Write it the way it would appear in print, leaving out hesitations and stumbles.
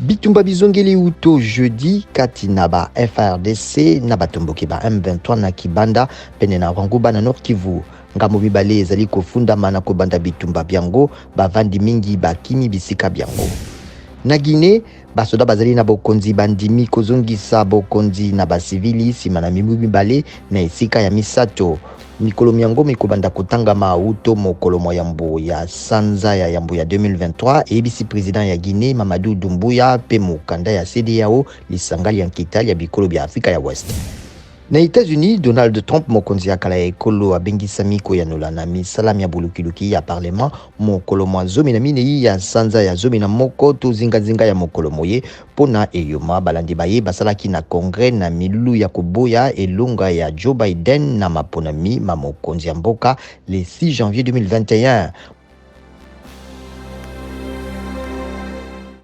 Bitumba bizongeli uto jeudi kati na ba FARDC na batomboki ba M23 na Kibanda pene na Rwanguba na Nord Kivu. Ngambo mibale ezali kofundama na kobanda bitumba byango, bavandi mingi bakimi bisika byango. Na Guinee, basoda bazali na bokonzi bandimi kozongisa bokonzi na basivili nsima na mibu mibale na esika ya misato. Mikolo myango mikobanda kotangama uto mokolo mwa yambo ya sanza ya yambo ya 2023, eyebisi president ya Guinee Mamadou Doumbouya mpe mokanda ya CEDEAO, lisanga lya nkita lya bikolo bya Afrika ya West. Na Etats-Unis, Donald Trump, mokonzi ya kala ya ekolo, abengisami koyanola na misala mya bolukiluki ya parlement mokolo mwa 14 ya sanza ya 11 to zingazinga ya mokolo moye mpo na eyoma balandi baye basalaki na Congrès na milulu ya koboya elonga ya Joe Biden na maponami ma mokonzi ya mboka le 6 janvier 2021.